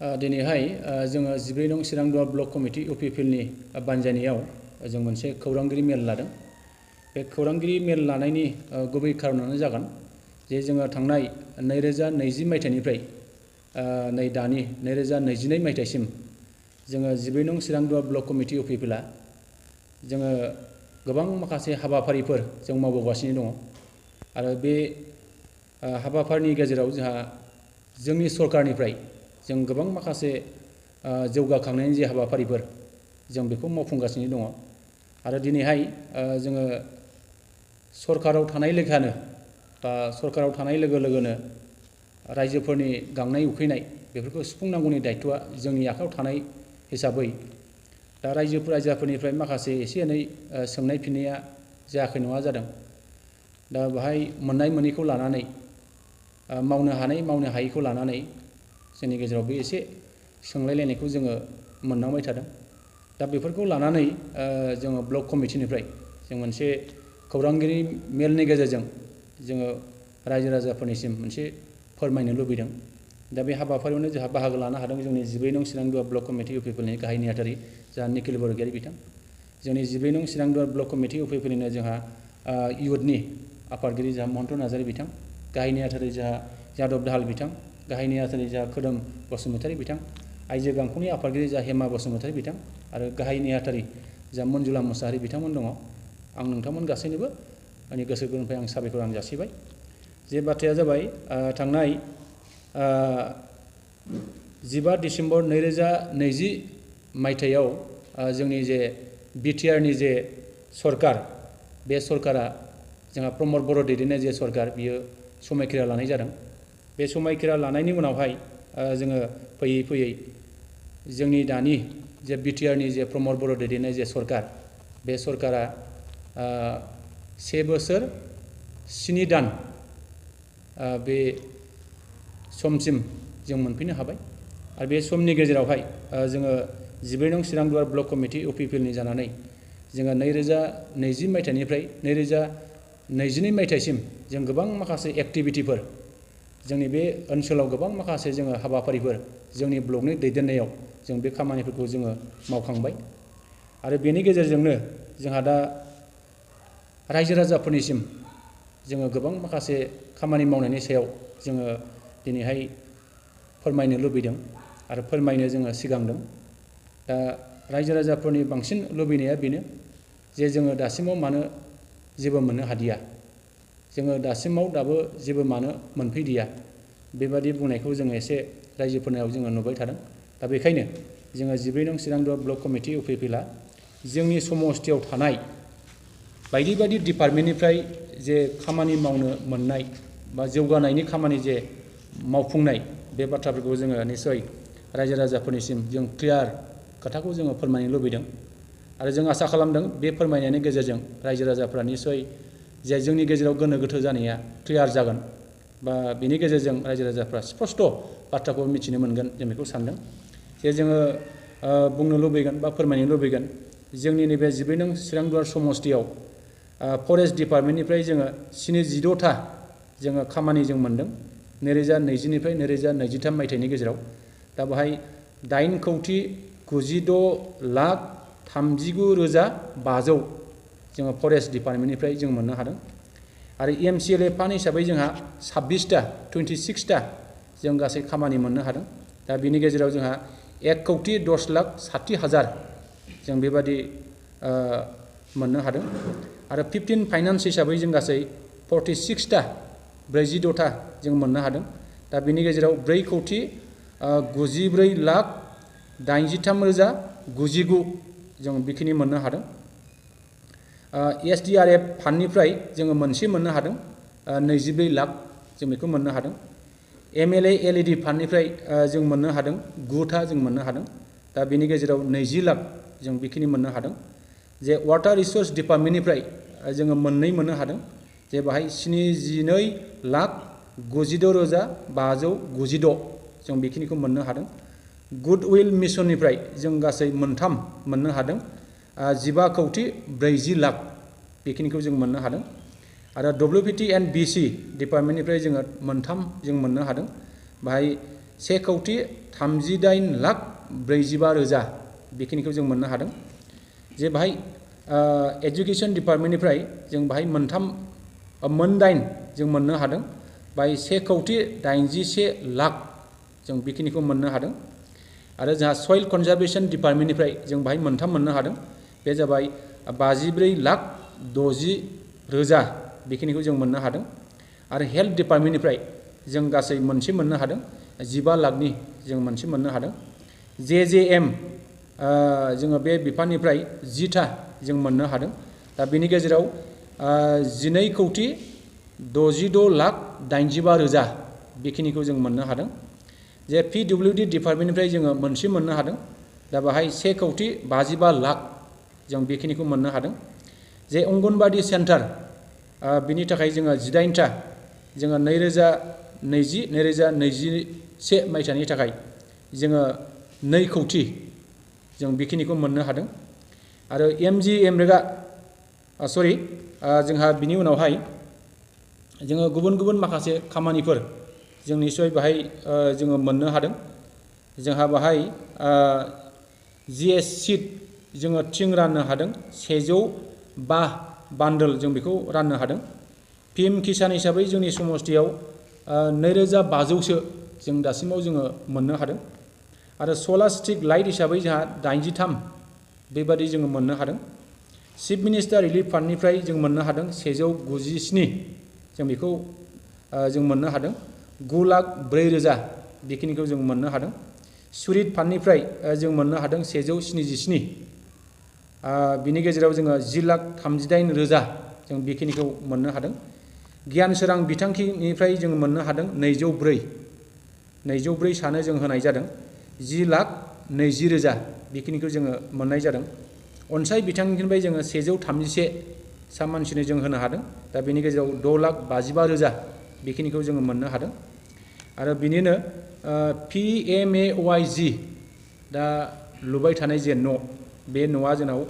दिनैहाय जोङो 14 नं चिरांदुवार ब्लक कमिटि UPPLनि बानजायनायाव जों मोनसे खौरांगिरि मेल लादों। बे खौरांगिरि मेल लानायनि गुबै खारनानो जागोन जे जोङो थांनाय 2020 मायथाइनिफ्राय नै दानि 2022 मायथाइसिम जोङो 14 नं चिरांदुवार ब्लक कमिटि UPPLआ जोङो गोबां माखासे हाबाफारिफोर जों मावबोगासिनो दङ आरो बे हाबाफारिनि गेजेराव जोंहा जोंनि सरकारनिफ्राय जों गोबां माखासे जौगाखांनायनि जे हाबाफारिफोर जों बेखौ मावफुंगासिनो दङ आरो दिनैहाय जोङो सरकाराव थानाय लेखानो बा सरकाराव थानाय लोगो लोगोनो रायजोफोरनि गांनाय उखैनाय बेफोरखौ सुफुंनांगौनि दायित्वआ जोंनि आखायाव थानाय हिसाबै दा रायजोफोरनिफ्राय माखासे एसे एनै सोंनाय फिननाया जायाखै नङा जादों। दा बेहाय मोननाय मोनैखौ लानानै मावनो हानाय मावनो हायैखौ लानानै जोंनि गेजेराव बे एसे सोंलायलायनायखौ जोङो मोननांबाय थादों। दा बेफोरखौ लानानै जोङो ब्लक कमिटिनिफ्राय जों मोनसे खौरांगिरि मेलनि गेजेरजों जोङो रायजो राजाफोरनिसिम मोनसे फोरमायनो लुबैदों। दा बे हाबाफारियावनो जोंहा बाहागो लानो हादों जोंनि 14 नं चिरांदुवार ब्लक कमिटि UPPLनि गाहाय नेहाथारि जा निखिल बरगयारि बिथां, जोंनि 14 नं चिरांदुवार ब्लक कमिटि UPPLनिनो जोंहा इयुथनि आफादगिरि जा महन्त नार्जारि बिथां, गाहाय नेहाथारि जा यादब दाहाल बिथां, गाहाय नेहाथारि जा खोदोम बसुमतारी बिथां, आइजो गांखंनि आफादगिरि जा हेमा बसुमतारी बिथां आरो गाहाय नेहाथारि जा मन्जुला मुसाहारि बिथांमोन दङ। आं नोंथांमोन गासैनोबो आंनि गोसो गोरबोनिफ्राय आं साबायखर जासिबाय। जे बाथ्राया जाबाय थांनाय 15 डिसेम्बर 2020 मायथाइयाव जोंनि जे BTRनि जे सरकार, बे सरकारा जोंहा प्रमद बर' दैदेननाय जे सरकार बियो समायखिरा लानाय जादों। बे समायखिरा लानायनि उनावहाय जोङो फैयै फैयै जोंनि दानि जे BTRनि जे प्रमद बर' दैदेननाय जे सरकार, बे सरकारा 1 बोसोर 7 दान बे समसिम जों मोनफैनो हाबाय आरो बे समनि गेजेरावहाय जोङो 14 नं चिरांदुवार ब्लक कमिटि UPPLनि जानानै जोङो 2020 मायथाइनिफ्राय 2022 मायथाइसिम जों गोबां माखासे एक्टिभिटिफोर जोंनि बे ओनसोलाव गोबां माखासे जोङो हाबाफारिफोर जोंनि ब्लकनि दैदेननायाव जों बे खामानिफोरखौ जोङो मावखांबाय आरो बेनि गेजेरजोंनो जोंहा दा रायजो राजाफोरनिसिम जोङो गोबां माखासे खामानि मावनायनि सायाव जोङो दिनैहाय फोरमायनो लुबैदों आरो फोरमायनो जोङो सिगांदों। दा रायजो राजाफोरनि बांसिन लुबैनाया बेनो जे जोङो दासिमाव मानो जेबो मोननो हादिया, जोङो दासिमाव दाबो जेबो मानो मोनफैदिया, बेबादि बुंनायखौ जोङो एसे रायजोफोरनाव जोङो नुबाय थादों। दा बेखायनो जोङो 14 नं चिरांदुवार ब्लक कमिटि UPPLआ जोंनि समस्थियाव थानाय बायदि बायदि डिपार्टमेन्टनिफ्राय जे खामानि मावनो मोननाय बा जौगानायनि खामानि जे मावफुंनाय बे बाथ्राफोरखौ जोङो निसय रायजो राजाफोरनिसिम जों क्लियार खोथाखौ जोङो फोरमायनो लुबैदों आरो जों आसा खालामदों बे फोरमायनायनि गेजेरजों रायजो राजाफ्रा निसय जे जोंनि गेजेराव गोनो गोथो जानाया क्लियार जागोन बा बेनि गेजेरजों रायजो राजाफ्रा स्पष्ट बाथ्राखौ मिथिनो मोनगोन, जों बेखौ सानदों। जे जोङो बुंनो लुबैगोन बा फोरमायनो लुबैगोन जोंनि नैबे 14 नं चिरांदुवार समस्थियाव फरेस्ट डिपार्टमेन्टनिफ्राय जोङो 76था जोङो खामानि जों मोनदों 2020 निफ्राय 2023 मायथाइनि गेजेराव। दा बेहाय 8,96,39,500 जोङो फरेस्ट डिपार्टमेन्टनिफ्राय जों मोननो हादों आरो MCLA फान्ड हिसाबै जोंहा 26था जों गासै खामानि मोननो हादों। दा बिनि गेजेराव जोंहा 1,10,60,000 जों बेबादि मोननो हादों आरो 15 फाइनान्स हिसाबै जों गासै 46था 46था जों मोननो हादों। दा बिनि गेजेराव 4,94,83,099 जों बेखिनि मोननो हादों। SDRF फान्डनिफ्राय जोङो मोनसे मोननो हादों 24 लाख जों बेखौ मोननो हादों। MLA LED फान्डनिफ्राय जों मोननो हादों 9था जों मोननो हादों। दा बेनि गेजेराव 20 लाख जों बेखिनि मोननो हादों। जे वाटार रिसोर्स डिपार्टमेन्टनिफ्राय जोङो मोननै मोननो हादों, जे बाहाय 72,96,596 जों बेखिनिखौ मोननो हादों। गुडविल मिसननिफ्राय जों गासै मोनथाम मोननो हादों 15,40,00,000 बेखिनिखौ जों मोननो हादों आरो WPT एन्ड BC डिपार्टमेन्टनिफ्राय जोङो मोनथाम जों मोननो हादों, बाहाय 1,00,00,000 38,45,000 बेखिनिखौ जों मोननो हादों जे बाहाय एजुकेशन डिपार्टमेन्टनिफ्राय जों बाहाय मोनदाइन जों मोननो हादों बाहाय 1,81,00,000 जों बेखिनिखौ मोननो हादों आरो जोंहा सयल कनजारभेशन डिपार्टमेन्टनिफ्राय जों बाहाय मोनथाम मोननो हादों बे जाबाय 54,60,000 बेखिनिखौ जों मोननो हादों आरो हेल्थ डिपार्टमेन्टनिफ्राय जों गासै मोनसे मोननो हादों 15,00,000 जों मोनसे मोननो हादों JJM जोङो बे बिफाननिफ्राय 10 जों मोननो हादों दा बेनि गेजेराव 12,66,85,000 बेखिनिखौ जों मोननो हादों जे PWD डिपार्टमेन्टनिफ्राय जोङो मोनसे मोननो हादों दा बाहाय 1,55,00,000 जों बेखिनिखौ मोननो हादों जे अंगनबादि सेन्टार बिनि थाखाय जोङो 18 जोङो 2020-2021 मायथाइनि थाखाय जोङो 2 कौटि जों बेखिनिखौ मोननो हादों आरो जोंहा बिनि उनावहाय जोङो गुबुन गुबुन माखासे खामानिफोर जों निश्चय बाहाय जोङो मोननो हादों जोंहा बाहाय GS सीट जोङो थिं राननो हादों 105 बान्डल जों बेखौ राननो हादों PM किसान हिसाबै जोंनि समष्टियाव 2,500सो जों दासिमाव जोङो मोननो हादों आरो सलार स्ट्रीट लाइट हिसाबै जोंहा 83 बेबादि जोङो मोननो हादों चिफ मिनिस्टार रिलिफ फान्डनिफ्राय जों मोननो हादों 197 जों बेखौ जों मोननो हादों 9,04,000 बेखिनिखौ जों मोननो हादों सुरित फान्डनिफ्राय जों मोननो हादों 177 बिनि गेजेराव जोङो 10,38,000 जों बेखिनिखौ मोननो हादों गियान सोरां बिथांखिनिफ्राय जों मोननो हादों 204 सानो जों होनाय जादों 10,20,000 बेखिनिखौ जोङो मोननाय जादों अनसाय बिथांखिनिफ्राय जोङो 131 सा मानसिनो जों होनो हादों दा बेनि गेजेराव 6,55,000 बेखिनिखौ जोङो मोननो हादों आरो बिनिनो PMAYG दा लुबाय थानाय जे न' बे न'आ जोंनाव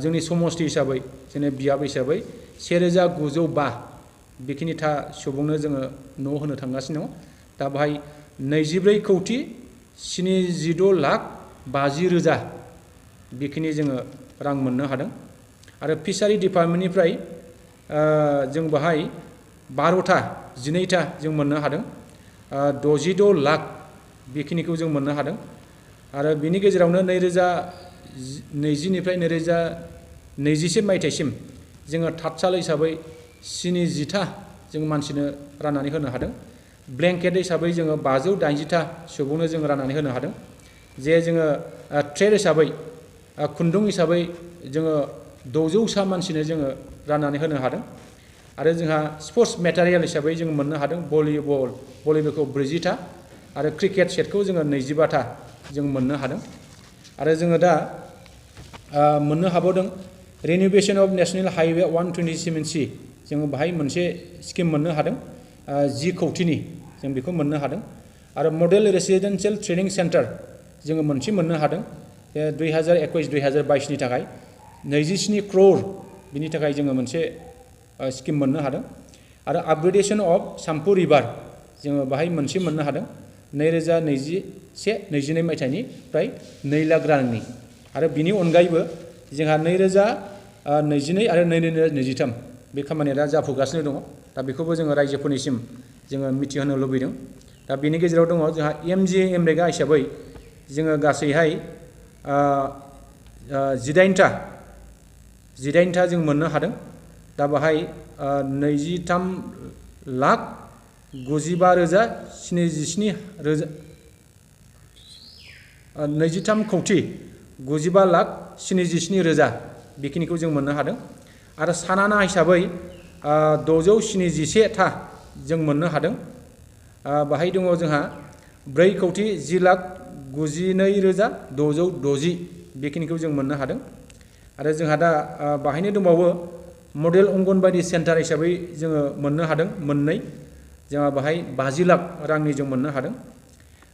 जोंनि समष्टि हिसाबै जोंनि बियाब हिसाबै 1,905 बेखिनिथा सुबुंनो जोङो न' होनो थांगासिनो दङ दा बाहाय 24,76,50,000 बेखिनि जोङो रां मोननो हादों आरो फिसारि डिपार्टमेन्टनिफ्राय जों बाहाय 12 जों मोननो हादों 66 लाख बेखिनिखौ जों मोननो हादों आरो बिनि गेजेरावनो 2020निफ्राय 2021 मायथाइसिम जोङो थातसाल हिसाबै 70 जों मानसिनो राननानै होनो हादों ब्लेंकेट हिसाबै जोङो 580 सुबुंनो जों राननानै होनो हादों जे जोङो ट्रेड हिसाबै खुन्दुं हिसाबै जोङो 600 सा मानसिनो जोङो राननानै होनो हादों आरो जोंहा स्पर्ट्स मेटेरियेल हिसाबै जों मोननो हादों भलिबलखौ 40 आरो क्रिकेट सेटखौ जोङो 25 जों मोननो हादों आरो जोङो दा मोननो हाबावदों रिनोभेशन अफ नेशनेल हाइवे 127C जोङो बाहाय मोनसे स्किम मोननो हादों 10 कौटिनि जों बेखौ मोननो हादों आरो मडेल रेसिडेन्शियेल ट्रेनिं सेन्टार जोङो मोनसे मोननो हादों 2021-2022 नि थाखाय 27 crore बिनि थाखाय जोङो मोनसे स्किम मोननो हादों आरो आपग्रेडेशन अफ साम्पु रिभार जोङो बाहाय मोनसे मोननो हादों 2021-22 मायथाइनिफ्राय 2 लाख रांनि आरो बिनि अनगायैबो जोंहा 2022 आरो 2023 बे खामानिया दा जाफुगासिनो दङ दा बेखौबो जोङो रायजोफोरनिसिम जोङो मिथिहोनो लुबैदों दा बेनि गेजेराव दङ जोंहा MGNREGA हिसाबै जोङो गासैहाय 18 जों मोननो हादों दा बाहाय 23,95,77,000 बेखिनिखौ जों मोननो हादों आरो सानाना हिसाबै 671 जों मोननो हादों बाहाय दङ जोंहा 4,10,92,660 बेखिनिखौ जों मोननो हादों आरो जोंहा दा बाहायनो दंबावो मडेल अंगनबादि सेन्टार हिसाबै जोङो मोननो हादों मोननै जोंहा बाहाय 50 लाख रांनि जों मोननो हादों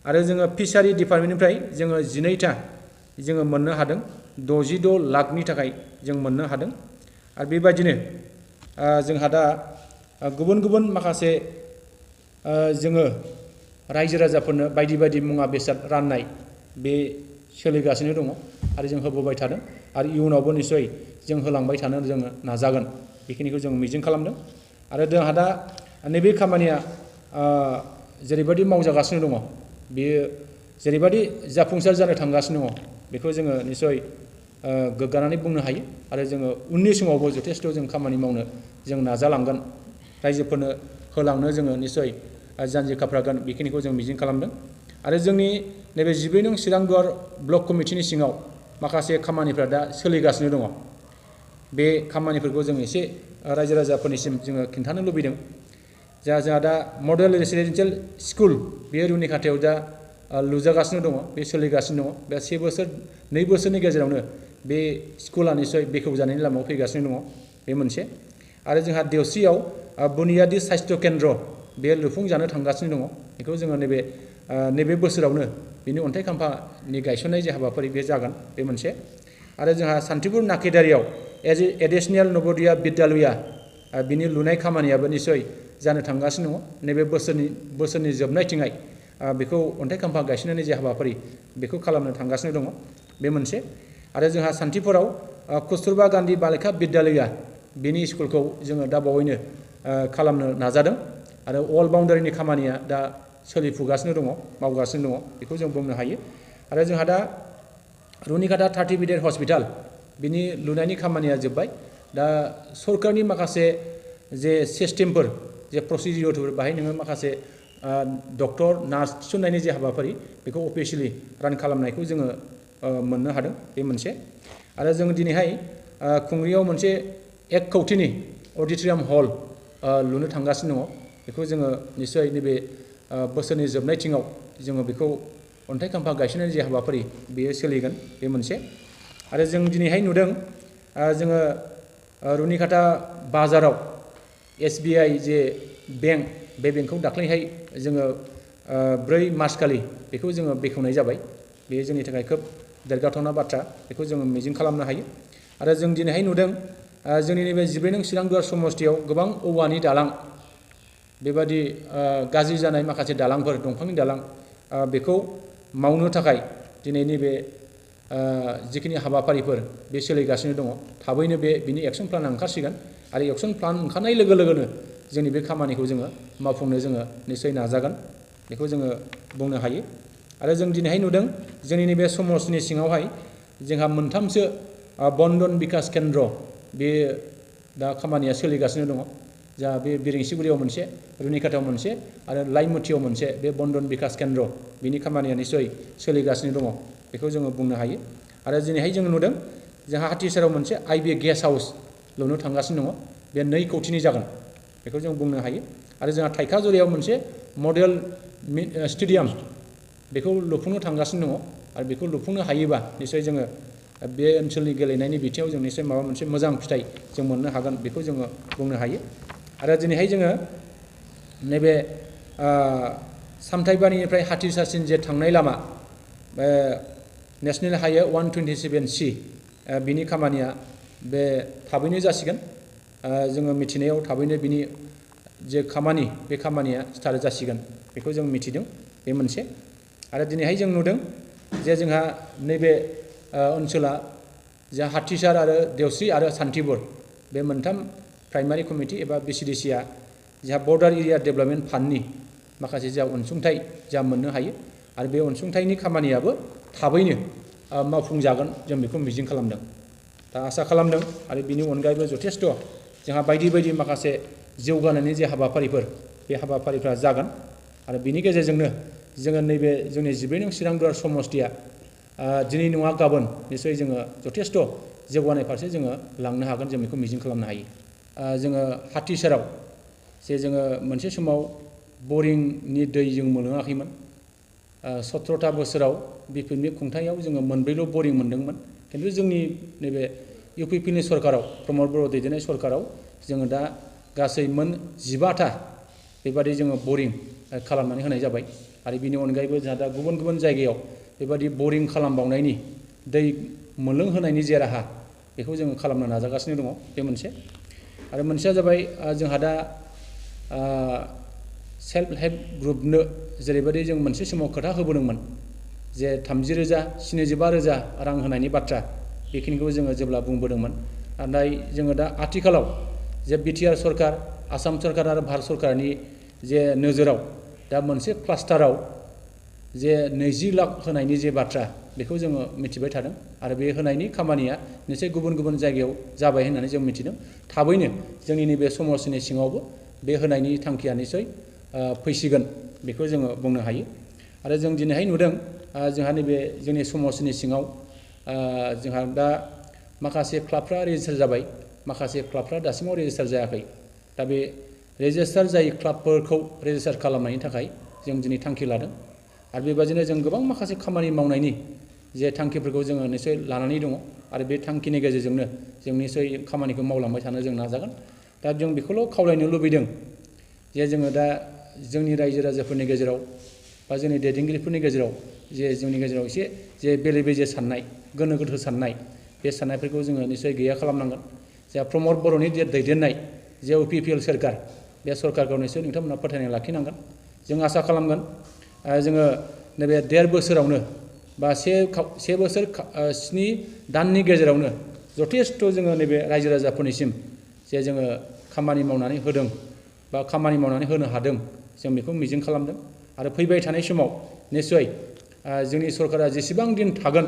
आरो जोङो फिसारि डिपार्टमेन्टनिफ्राय जोङो 12 जोङो मोननो हादों 66 लाखनि थाखाय जों मोननो हादों आरो बेबायदिनो जोंहा दा गुबुन गुबुन माखासे जोङो रायजो राजाफोरनो बायदि बायदि मुवा बेसाद राननाय बे सोलिगासिनो दङ आरो जों होबोबाय थादों आरो इयुनावबो निश्चय जों होलांबाय थानो जोङो नाजागोन बेखिनिखौ जों मिजिं खालामदों आरो जोंहा दा नैबे खामानिया जेरैबायदि मावजागासिनो दङ बेयो जेरैबायदि जाफुंसार जानो थांगासिनो दङ बेखौ जोङो निश्चय गोग्गानानै बुंनो हायो आरो जोङो उननि समावबो जथेस्थ' जों खामानि मावनो जों नाजालांगोन रायजोफोरनो होलांनो जोङो निश्चय जानजि खाफ्रागोन बेखिनिखौ जों मिजिं खालामदों आरो जोंनि नैबे 12 नं चिरांदुवार ब्लक कमिटिनि सिङाव माखासे खामानिफ्रा दा सोलिगासिनो दङ बे खामानिफोरखौ जों एसे रायजो राजाफोरनिसिम जोङो खिन्थानो लुबैदों जोंहा दा मडेल रेसिडेन्सियेल स्कुल बे रुनिखाथायाव दा लुजागासिनो दङ बे सोलिगासिनो दङ बे 1 बोसोर 2 बोसोरनि गेजेरावनो बे स्कुला निश्चय बेखेवजानायनि लामायाव फैगासिनो दङ बे मोनसे आरो जोंहा देवस्रियाव बुनियादी सास्थ्य केन्द्र बे लुफुंजानो थांगासिनो दङ बेखौ जोङो नैबे बोसोरावनो बिनि अन्थाइ खाम्फानि गायसननाय जे हाबाफारि बे जागोन बे मोनसे आरो जोंहा सान्तिपुर नाकेदारियाव एडिशनेल नवोदया बिद्यालया बिनि लुनाय खामानियाबो निश्चय जानो थांगासिनो दङ नैबे बोसोरनि जोबनायथिंहाय बेखौ अन्थाइ खाम्फा गायसननायनि जे हाबाफारि बेखौ खालामनो थांगासिनो दङ बे मोनसे आरो जोंहा सान्तिपुराव कस्तुरबा गान्धी बालिका बिद्यालया बिनि स्कुलखौ जोङो दा बावैनो खालामनो नाजादों आरो अल बाउन्डारिनि खामानिया दा सोलिफुगासिनो दङ मावगासिनो दङ बेखौ जों बुंनो हायो आरो जोंहा दा रुनिखाथा 30 बेडेड हस्पिटाल बिनि लुनायनि खामानिया जोब्बाय दा सरकारनि माखासे जे सिस्टेमफोर जे प्रसिडिउरफोर बाहाय नोङो माखासे डक्टर नार्स थिसननायनि जे हाबाफारि बेखौ अफिसियेलि रान खालामनायखौ जोङो मोननो हादों बे मोनसे आरो जों दिनैहाय खुंग्रियाव मोनसे 1 कौटिनि अडिट'रियाम हल लुनो थांगासिनो दङ बेखौ जोङो निश्चय नैबे बोसोरनि जोबनायथिङाव जोङो बेखौ अन्थाइ खाम्फा गायसननायनि जे हाबाफारि बेयो सोलिगोन बे मोनसे आरो जों दिनैहाय नुदों जोङो रुनिखाथा बाजाराव SBI जे बेंक बे बेंकखौ दाख्लैहाय जोङो 4 मार्च खालि बेखौ जोङो बेखेवनाय जाबाय बे जोंनि थाखाय खोब देरगाथावना बाथ्रा बेखौ जोङो मिजिं खालामनो हायो आरो जों दिनैहाय नुदों जोंनि नैबे 12 नं चिरांदुवार समस्तियाव गोबां औवानि दालां बेबादि गाज्रि जानाय माखासे दालांफोर दंफांनि दालां बेखौ मावनो थाखाय दिनै नैबे जिखिनि हाबाफारिफोर बे सोलिगासिनो दङ थाबैनो बिनि एक्सन प्लान ओंखारसिगोन आरो एक्सन प्लान ओंखारनाय लोगो लोगोनो जोंनि बे खामानिखौ जोङो मावफुंनो जोङो निश्चय नाजागोन बेखौ जोङो बुंनो हायो आरो जों दिनैहाय नुदों जोंनि नैबे समाजनि सिङावहाय जोंहा 3सो बन्दन बिकास केन्द्र बे दा खामानिया सोलिगासिनो दङ जा बे बिरेंसिगुरियाव मोनसे रुनिखाथायाव मोनसे आरो लाइमुथियाव मोनसे बे बन्दन बिकास केन्द्र बिनि खामानिया निश्चय सोलिगासिनो दङ बेखौ जोङो बुंनो हायो आरो दिनैहाय जों नुदों जोंहा हाथिसाराव मोनसे IB गेस्ट हाउस लुनो थांगासिनो दङ बे 2 कौटिनि जागोन बेखौ जों बुंनो हायो आरो जोंहा थाइखाजुरियाव मोनसे मडेल स्टेडियाम बेखौ लुफुंनो थांगासिनो दङ आरो बेखौ लुफुंनो हायोबा निश्चय जोङो बे ओनसोलनि गेलेनायनि बिथिङाव जों निश्चय माबा मोनसे मोजां फिथाइ जों मोननो हागोन बेखौ जोङो बुंनो हायो आरो दिनैहाय जोङो नैबे सामथाइबारिनिफ्राय हाथिसारसिम जे थांनाय लामा नेशनेल हाइवे 127C बिनि खामानिया बे थाबैनो जासिगोन जोङो मिथिनायाव थाबैनो बिनि जे खामानि बे खामानिया स्टार्ट जासिगोन बेखौ जों मिथिदों बे मोनसे आरो दिनैहाय जों नुदों जे जोंहा नैबे ओनसोला जा हाथिसार आरो देवस्रि आरो सान्तिपुर बे 3 प्राइमारि कमिटि एबा BCDCआ जोंहा बर्डार एरिया डेभेलपमेन्ट फान्डनि माखासे जा अनसुंथाइ जा मोननो हायो आरो बे अनसुंथाइनि खामानियाबो थाबैनो मावफुंजागोन जों बेखौ मिजिं खालामदों दा आसा खालामदों आरो बिनि अनगायैबो जथेस्थ' जोंहा बायदि बायदि माखासे जौगानायनि जे हाबाफारिफोर बे हाबाफारिफ्रा जागोन आरो बिनि गेजेरजोंनो जोङो नैबे जोंनि 12 नं चिरांदुवार समस्तिया दिनै नङा गाबोन निश्चय जोङो जथेस्थ' जौगानाय फारसे जोङो लांनो हागोन जों बेखौ मिजिं खालामनो हायो जोङो हाथिसाराव जे जोङो मोनसे समाव बरिंनि दै जों मोनलोङाखैमोन 17था बोसोराव बिपिएफनि खुंथायाव जोङो 4ल' बरिं मोनदोंमोन खिन्थु जोंनि नैबे UPPनि सरकाराव प्रमद बर' दैदेननाय सरकाराव जोङो दा गासै 15था बेबादि जोङो बरिं खालामनानै होनाय जाबाय आरो बिनि अनगायैबो जोंहा दा गुबुन गुबुन जायगायाव बेबादि बरिं खालामबावनायनि दै मोनलोंहोनायनि जे राहा बेखौ जोङो खालामनो नाजागासिनो दङ बे मोनसे आरो मोनसेया जाबाय जोंहा दा सेल्फ हेल्प ग्रुपनो जेरैबायदि जों मोनसे समाव खोथा होबोदोंमोन जे 30,000 75,000 रां होनायनि बाथ्रा बेखिनिखौ जोङो जेब्ला बुंबोदोंमोन नाथाय जोङो दा आथिखालाव जे बिटिआर सरकार आसाम सरकार आरो भारत सरकारनि जे नोजोराव दा मोनसे क्लास्टाराव जे 20 लाख होनायनि जे बाथ्रा बेखौ जोङो मिथिबाय थादों आरो बे होनायनि खामानिया निश्चय गुबुन गुबुन जायगायाव जाबाय होननानै जों मिथिदों थाबैनो जोंनि नैबे समाजनि सिङावबो बे होनायनि थांखिया निश्चय फैसिगोन बेखौ जोङो बुंनो हायो आरो जों दिनैहाय नुदों जोंहा नैबे जोंनि समाजनि सिङाव जोंहा दा माखासे क्लाबफ्रा रेजिस्टार जाबाय माखासे क्लाबफ्रा दासिमाव रेजिस्टार जायाखै दा बे रेजिस्टार जायै क्लाबफोरखौ रेजिस्टार खालामनायनि थाखाय जों दिनै थांखि लादों आरो बेबादिनो जों गोबां माखासे खामानि मावनायनि जे थांखिफोरखौ जोङो निश्चय लानानै दङ आरो बे थांखिनि गेजेरजोंनो जों निश्चय खामानिखौ मावलांबाय थानो जों नाजागोन दा जों बेखौल' खावलायनो लुबैदों जे जोङो दा जोंनि रायजो राजाफोरनि गेजेराव बा जोंनि दैदेनगिरिफोरनि गेजेराव जे जोंनि गेजेराव एसे जे बेले बेजे साननाय गोनो गोथो साननाय बे साननायफोरखौ जोङो निश्चय गैया खालामनांगोन जे प्रमद बर'नि जे दैदेननाय जे UPPL सरकार बे सरकारखौ निश्चय नोंथांमोना फोथायनाय लाखिनांगोन जों आसा खालामगोन जोङो नैबे 1.5 बोसोरावनो बा 1 बोसोर 7 दाननि गेजेरावनो जथेस्थ' जोङो नैबे रायजो राजाफोरनिसिम जे जोङो खामानि मावनानै होदों बा खामानि मावनानै होनो हादों जों बेखौ मिजिं खालामदों आरो फैबाय थानाय समाव निश्चय जोंनि सरकारा जेसेबां दिन थागोन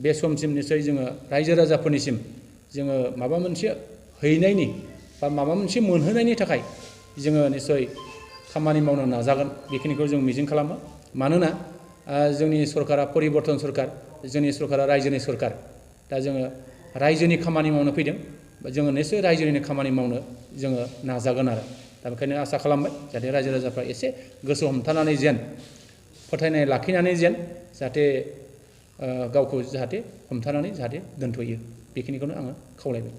बे समसिम निश्चय जोङो रायजो राजाफोरनिसिम जोङो माबा मोनसे हैनायनि बा माबा मोनसे मोनहोनायनि थाखाय जोङो निश्चय खामानि मावनो नाजागोन बेखिनिखौ जों मिजिं खालामो मानोना जोंनि सरकारा परिबर्तन सरकार जोंनि सरकारा रायजोनि सरकार दा जोङो रायजोनि खामानि मावनो फैदों जोङो निश्चय रायजोनिनो खामानि मावनो जोङो नाजागोन आरो दा बेखायनो आसा खालामबाय जाहाथे रायजो राजाफ्रा एसे गोसो हमथानानै जेन फोथायनाय लाखिनानै जेन जाहाथे गावखौ जाहाथे हमथानानै जाहाथे दोनथ'यो बेखिनिखौनो आङो खावलायबाय